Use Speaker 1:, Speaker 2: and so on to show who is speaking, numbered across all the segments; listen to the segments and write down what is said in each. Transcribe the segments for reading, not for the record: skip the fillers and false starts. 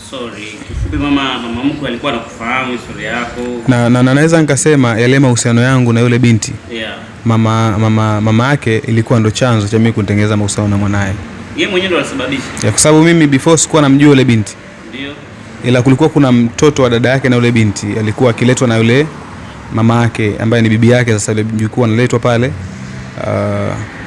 Speaker 1: Sorry, kifupi mama mkwe alikuwa anakufahamu historia yako.
Speaker 2: Na naweza nikasema yale mahusiano yangu na yule binti, mama yake ilikuwa ndo chanzo cha mimi kutengeneza mahusiano na mwanae.
Speaker 1: Yeye mwenyewe ndo alisababisha.
Speaker 2: Ya, kwa sababu mimi before sikuwa namjua yule binti.
Speaker 1: Ndio.
Speaker 2: Ila kulikuwa kuna mtoto wa dada yake na yule binti alikuwa akiletwa na yule mama yake ambaye ni bibi yake. Sasa yule mjukuu analetwa pale,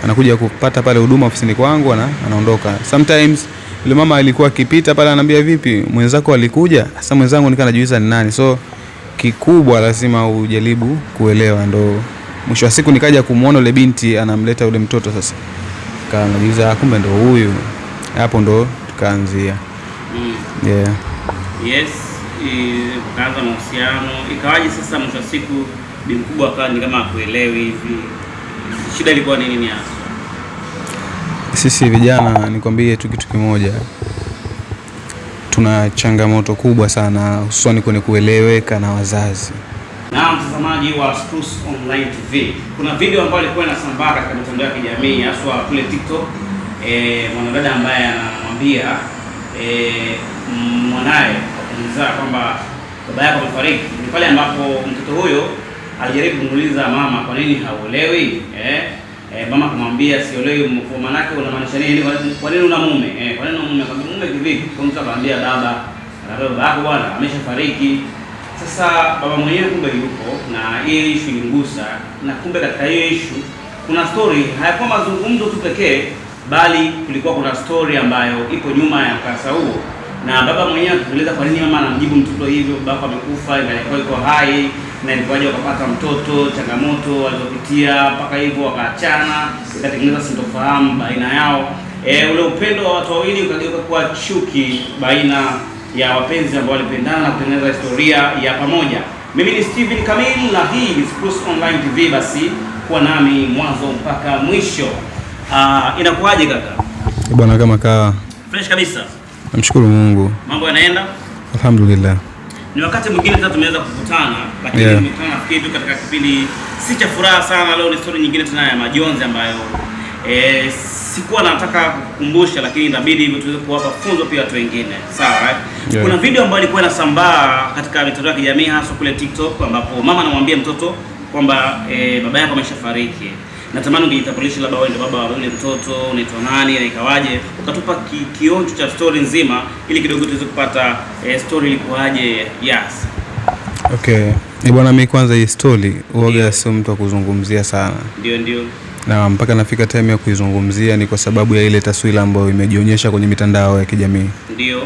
Speaker 2: anakuja kupata pale huduma ofisini kwangu, anaondoka. Sometimes yule mama alikuwa akipita pale ananiambia, vipi mwenzako alikuja? Sasa mwenzangu nikaa najiuliza ni nani. So kikubwa lazima ujaribu kuelewa. Ndo mwisho wa siku nikaja kumuona yule binti anamleta yule mtoto. Sasa nikajiuliza kumbe ndo huyu. Hapo ndo tukaanzia. Yeah.
Speaker 1: Yes, ukaanza mahusiano. Ikawaje sasa mwisho wa siku bi mkubwa akawa ni kama hakuelewi hivi? Shida ilikuwa nini ni hasa?
Speaker 2: Sisi vijana nikwambie tu kitu kimoja, tuna changamoto kubwa sana hususan kwenye kueleweka na wazazi.
Speaker 1: Na mtazamaji wa Spruce Online TV, kuna video ambayo ilikuwa inasambaa katika mitandao ya kijamii haswa kule TikTok. Mwanadada ambaye anamwambia mwanae kumzaa kwamba baba yako amefariki. Ni pale ambapo mtoto huyo alijaribu kumuuliza mama, kwa nini hauolewi? Mama akamwambia siolewi, kwa maana yake unamaanisha nini? Kwa nini una mume? Kwa nini una mume? Akamwambia mume kivipi? Kwa mtu akamwambia baba, anaambia baba yako bwana ameshafariki. Sasa baba mwenyewe kumbe yupo na hii issue ilimgusa, na kumbe katika hiyo issue kuna story, hayakuwa mazungumzo tu pekee, bali kulikuwa kuna story ambayo ipo nyuma ya mkasa huo. Na baba mwenyewe akitueleza kwa nini mama anamjibu mtoto hivyo, babako amekufa, ilikuwa iko hai, na ilikuwaje wakapata mtoto, changamoto walizopitia mpaka hivyo wakaachana, ikatengeneza sintofahamu baina yao. Ule upendo wa watu wawili ukageuka kuwa chuki baina ya wapenzi ambao walipendana na kutengeneza historia ya pamoja. Mimi ni Steven Kamil na hii ni Spruce Online TV. Basi kuwa nami mwanzo mpaka mwisho. Inakuwaje kaka?
Speaker 2: Bwana kama kawa.
Speaker 1: Fresh kabisa.
Speaker 2: Namshukuru Mungu.
Speaker 1: Mambo yanaenda?
Speaker 2: Alhamdulillah.
Speaker 1: Ni wakati mwingine tena tumeweza kukutana, lakini tumekutana nafikiri tu katika kipindi si cha furaha sana. Leo ni story nyingine tena ya majonzi ambayo sikuwa nataka kukumbusha, lakini inabidi hivyo tuweze kuwapa funzo pia watu wengine. Sawa, eh?
Speaker 2: Yeah.
Speaker 1: Kuna video ambayo ilikuwa inasambaa katika mitandao ya kijamii hasa kule TikTok ambapo mama anamwambia mtoto kwamba baba yako ameshafariki. Natamani ungejitambulisha, labda wewe ndio baba wa yule mtoto, unaitwa nani na ikawaje, ukatupa kionjo cha story nzima ili kidogo tuweze kupata story ilikuwaje. Yes.
Speaker 2: Okay. Bwana mimi kwanza hii story huaga sio mtu wa kuzungumzia sana.
Speaker 1: Ndio, ndio.
Speaker 2: Na mpaka nafika time ya kuizungumzia ni kwa sababu ya ile taswira ambayo imejionyesha kwenye mitandao ya kijamii.
Speaker 1: Ndio.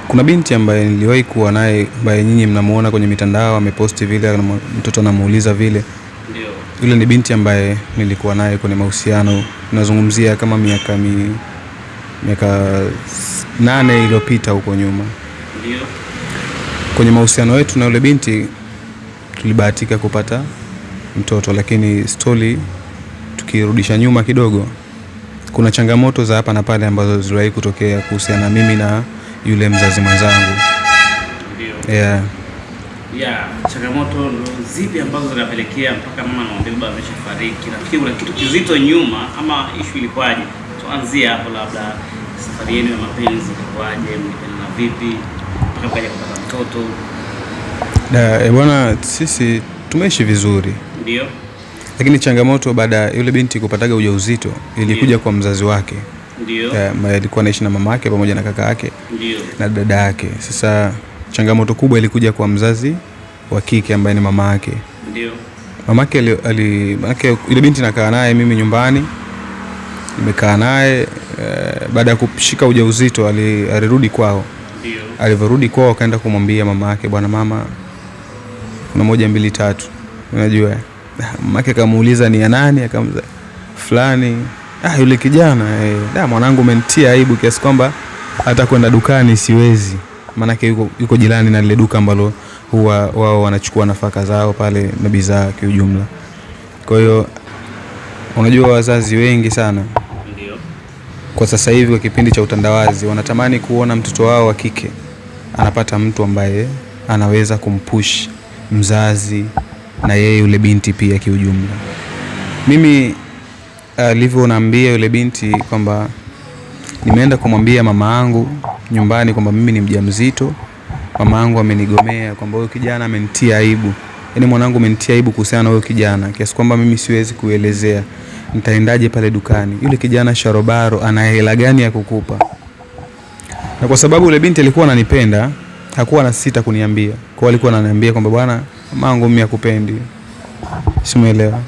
Speaker 2: Kuna binti ambaye niliwahi kuwa naye ambaye nyinyi mnamuona kwenye mitandao ameposti vile, mtoto anamuuliza vile.
Speaker 1: Ndio.
Speaker 2: Yule ni binti ambaye nilikuwa naye kwenye mahusiano, nazungumzia kama miaka 8 iliyopita huko nyuma.
Speaker 1: Ndio.
Speaker 2: Kwenye mahusiano yetu na yule binti tulibahatika kupata mtoto, lakini story tukirudisha nyuma kidogo, kuna changamoto za hapa na pale ambazo ziliwahi kutokea kuhusiana na mimi na yule mzazi mwenzangu.
Speaker 1: Ndio.
Speaker 2: Yeah.
Speaker 1: Yeah, changamoto ndo zipi ambazo zinapelekea mpaka mama anamwambia baba ameshafariki? Nafikiri kuna kitu kizito nyuma, ama issue ilikuwaje? Tuanzie hapo, labda safari yenu ya mapenzi ilikuwaje, mlipendana vipi mpaka mkaja kupata mtoto?
Speaker 2: Da, bwana sisi tumeishi vizuri.
Speaker 1: Ndio.
Speaker 2: Lakini changamoto baada ya yule binti kupataga ujauzito ilikuja kwa mzazi wake.
Speaker 1: Ndio.
Speaker 2: Ambaye alikuwa anaishi na mama yake pamoja na kaka yake.
Speaker 1: Ndio.
Speaker 2: Na dada yake. Sasa changamoto kubwa ilikuja kwa mzazi wa kike ambaye ni mama yake.
Speaker 1: Ndio.
Speaker 2: Mama yake manake yule binti nakaa naye mimi nyumbani. Nimekaa naye, baada ya kushika ujauzito alirudi kwao.
Speaker 1: Ndio.
Speaker 2: Alivyorudi kwao akaenda kumwambia mama yake, bwana mama kuna 1 2 3. Unajua? Mama yake akamuuliza ni ya nani, akamza fulani. Yule kijana, da mwanangu umenitia aibu kiasi kwamba hata kwenda dukani siwezi. Maana yuko jirani na lile duka ambalo huwa wao wanachukua nafaka zao pale na bidhaa kiujumla. Kwa hiyo unajua wazazi wengi sana
Speaker 1: Ndio.
Speaker 2: kwa sasa hivi kwa kipindi cha utandawazi wanatamani kuona mtoto wao wa kike anapata mtu ambaye anaweza kumpush mzazi na yeye yule binti pia kiujumla. Mimi alivyoniambia yule binti kwamba Nimeenda kumwambia mama yangu nyumbani kwamba mimi ni mjamzito. Mama yangu amenigomea kwamba huyo kijana amenitia aibu. Yaani mwanangu amenitia aibu kuhusiana na huyo kijana kiasi kwamba mimi siwezi kuelezea. Nitaendaje pale dukani? Yule kijana sharobaro ana hela gani ya kukupa? Na kwa sababu yule binti alikuwa ananipenda, hakuwa na sita kuniambia. Kwa hiyo alikuwa ananiambia kwamba bwana, mamangu mimi hakupendi. Simuelewa.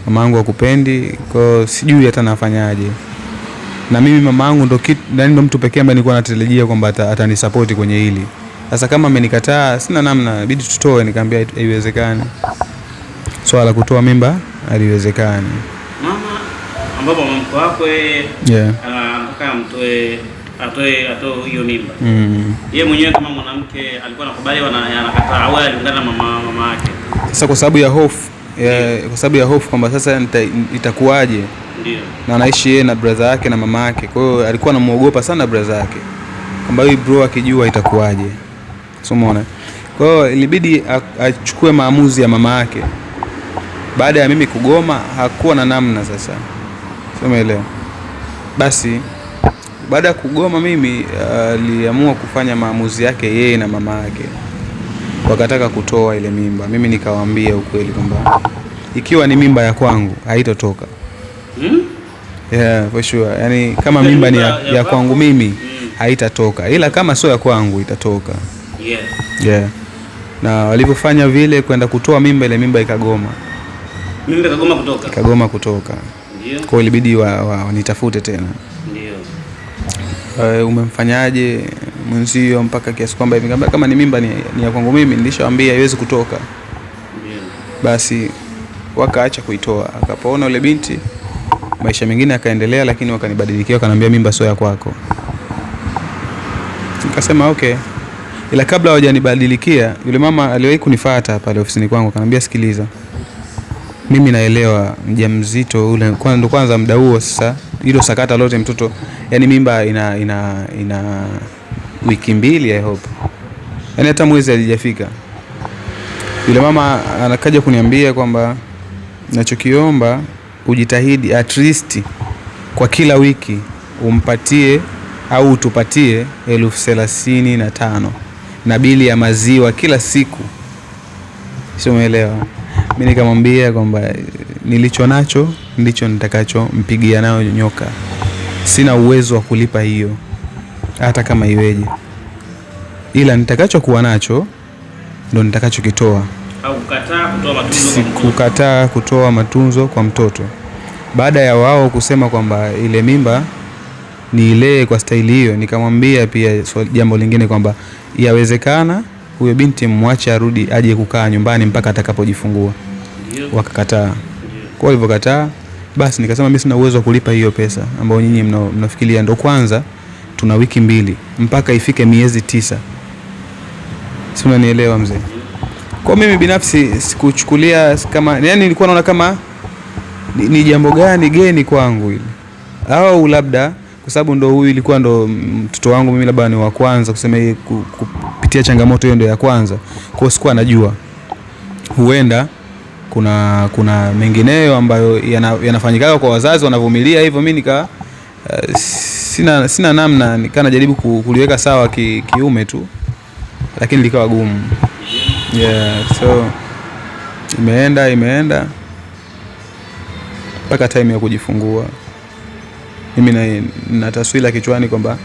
Speaker 2: Mamangu hakupendi, kwa hiyo sijui hata nafanyaje. Na mimi mamangu ndo kitu, yani ndo mtu pekee ambaye nilikuwa natarajia kwamba atanisupport kwenye hili. Sasa kama amenikataa, sina namna, inabidi tutoe. Nikamwambia haiwezekani. Swala la kutoa mimba haliwezekani.
Speaker 1: Mama ambapo mama mkwe wako yeye anataka mtoe, atoe hiyo mimba. Yeye mwenyewe kama mwanamke alikuwa anakubali au anakataa au aliungana na mama yake?
Speaker 2: Sasa kwa sababu ya hofu, kwa sababu ya hofu kwamba sasa itakuwaje?
Speaker 1: Ndio.
Speaker 2: Na anaishi yeye na brother yake na mama yake. Kwa hiyo alikuwa anamuogopa sana brother yake. Kwamba huyu bro akijua itakuwaje. So umeona? Kwa hiyo ilibidi achukue maamuzi ya mama yake. Baada ya mimi kugoma hakuwa na namna sasa. Sio umeelewa? Basi baada ya kugoma mimi aliamua kufanya maamuzi yake yeye na mama yake. Wakataka kutoa ile mimba. Mimi nikawaambia ukweli kwamba ikiwa ni mimba ya kwangu haitotoka. Yeah, for sure. Yaani kama mimba ni ya kwangu mimi haitatoka. Ila kama sio ya kwangu itatoka. Yeah. Na walivyofanya vile kwenda kutoa mimba, ile mimba ikagoma.
Speaker 1: Mimba ikagoma kutoka.
Speaker 2: Ikagoma kutoka.
Speaker 1: Ndio.
Speaker 2: Kwa hiyo ilibidi wanitafute tena.
Speaker 1: Ndio.
Speaker 2: Umemfanyaje mwenzio mpaka kiasi kwamba hivi? Nikamwambia kama ni mimba ni ya kwangu mimi, nilishawaambia haiwezi kutoka.
Speaker 1: Ndio.
Speaker 2: Basi wakaacha kuitoa. Akapoona yule binti, maisha mengine yakaendelea, lakini wakanibadilikia, wakaniambia mimba sio ya kwako. Nikasema okay. Ila kabla hawajanibadilikia, yule mama aliwahi kunifuata pale ofisini kwangu, akaniambia sikiliza, mimi naelewa mjamzito ule ndo kwanza muda huo sasa hilo sakata lote mtoto, yani mimba ina wiki 2 I hope. Yani hata mwezi halijafika. Yule mama anakaja kuniambia kwamba ninachokiomba ujitahidi at least kwa kila wiki umpatie au utupatie 35,000 na bili ya maziwa kila siku. Sio umeelewa? Mimi nikamwambia kwamba nilicho nacho ndicho nitakachompigia nayo nyoka. Sina uwezo wa kulipa hiyo hata kama iweje. Ila nitakachokuwa nacho ndo nitakachokitoa.
Speaker 1: Au kukataa kutoa matunzo kwa mtoto.
Speaker 2: Kukataa kutoa matunzo kwa mtoto. Baada ya wao kusema kwamba ile mimba niilee kwa staili hiyo, nikamwambia pia jambo lingine kwamba yawezekana huyo binti mwache arudi aje kukaa nyumbani mpaka atakapojifungua. Wakakataa. Kwa walivyokataa, basi nikasema mimi sina uwezo wa kulipa hiyo pesa ambayo nyinyi mnafikiria. Ndo kwanza tuna wiki 2 mpaka ifike miezi 9. Si unanielewa mzee? Kwa mimi binafsi sikuchukulia kama, yani nilikuwa naona kama ni jambo gani geni kwangu hili. Au labda kwa sababu ndo huyu ilikuwa ndo mtoto wangu mimi, labda ni wa kwanza kusema hii kupitia changamoto hiyo ndo ya kwanza. Kwa hiyo sikuwa najua huenda kuna mengineyo ambayo yanafanyika kwa wazazi wanavumilia hivyo. Mimi nika sina namna, nikaa najaribu kuliweka sawa kiume tu, lakini likawa gumu. So imeenda mpaka time ya kujifungua. Mimi na taswira kichwani kwamba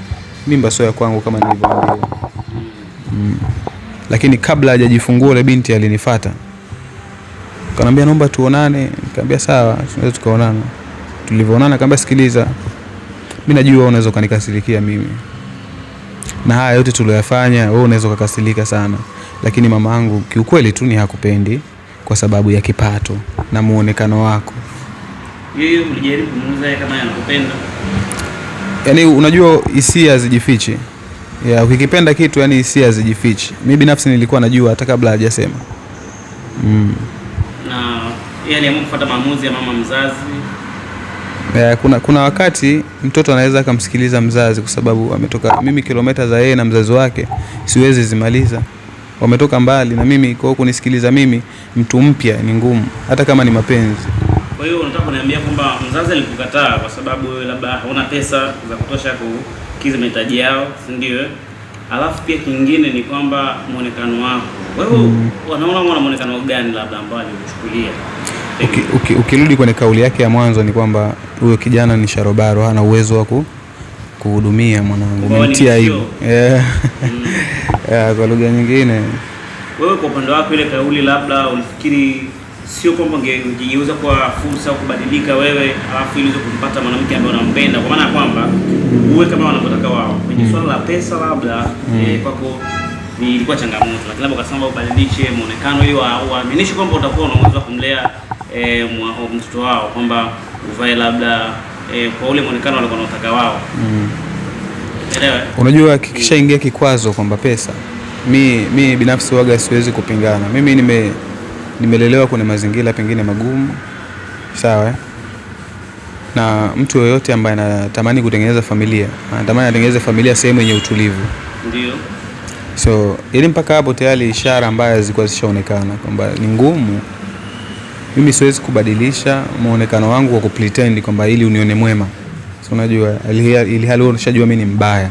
Speaker 2: mimba sio ya kwangu kama nilivyoambiwa. Lakini kabla hajajifungua yule binti alinifuata. Akaniambia naomba tuonane. Nikamwambia sawa, tunaweza tukaonana. Tulivyoonana akamwambia sikiliza, mimi najua wewe unaweza ukanikasirikia mimi. Na haya yote tuliyofanya wewe unaweza ukakasirika sana. Lakini mamangu kiukweli tu ni hakupendi kwa sababu ya kipato na muonekano wako.
Speaker 1: Yeye ulijaribu kumuuliza yeye kama anakupenda?
Speaker 2: Yaani unajua hisia hazijifichi. Ya ukikipenda kitu yani hisia hazijifichi. Mimi binafsi nilikuwa najua hata kabla hajasema.
Speaker 1: Na yeye aliamua kufuata maamuzi ya mama mzazi.
Speaker 2: Ya, kuna wakati mtoto anaweza akamsikiliza mzazi kwa sababu ametoka, mimi kilomita za yeye na mzazi wake siwezi zimaliza. Wametoka mbali na mimi, kwa hiyo kunisikiliza mimi mtu mpya ni ngumu hata kama ni mapenzi.
Speaker 1: Kwa hiyo unataka kuniambia kwamba mzazi alikukataa kwa sababu wewe labda hauna pesa za kutosha kukidhi mahitaji yao, si ndio? Alafu pia kingine ni kwamba muonekano wako wewe, wanaona una muonekano gani labda ambao alikuchukulia?
Speaker 2: Ukirudi kwenye kauli yake ya mwanzo ni kwamba huyo kijana ni sharobaro, hana uwezo wa kuhudumia mwanangu,
Speaker 1: Kwamba wewe ni
Speaker 2: umemtia aibu.
Speaker 1: kishio.
Speaker 2: Yeah. Yeah, kwa lugha nyingine.
Speaker 1: Wewe kwa upande wako ile kauli labda ulifikiri sio kwamba ungegeuza kwa fursa au kubadilika wewe, alafu ili uweze kumpata mwanamke ambaye unampenda, kwa maana ya kwamba uwe kama wanavyotaka wao kwenye swala la pesa, labda kwako ni ilikuwa changamoto, lakini labda ukasema ubadilishe muonekano ili waaminishe kwamba utakuwa una uwezo wa kumlea mtoto wao, kwamba uvae labda kwa ule muonekano walikuwa wanaotaka wao. Elewa?
Speaker 2: Unajua kikishaingia kikwazo kwamba pesa, mi binafsi waga siwezi kupingana. Mimi nimelelewa kwenye mazingira pengine magumu, sawa eh? Na mtu yoyote ambaye anatamani kutengeneza familia, anatamani atengeneze familia sehemu yenye utulivu.
Speaker 1: Ndio.
Speaker 2: So ili mpaka hapo tayari ishara mbaya zilikuwa zishaonekana kwamba ni ngumu. Mimi siwezi kubadilisha muonekano wangu kwa kupretend kwamba ili unione mwema. So unajua ili hali wewe unashajua mimi ni mbaya.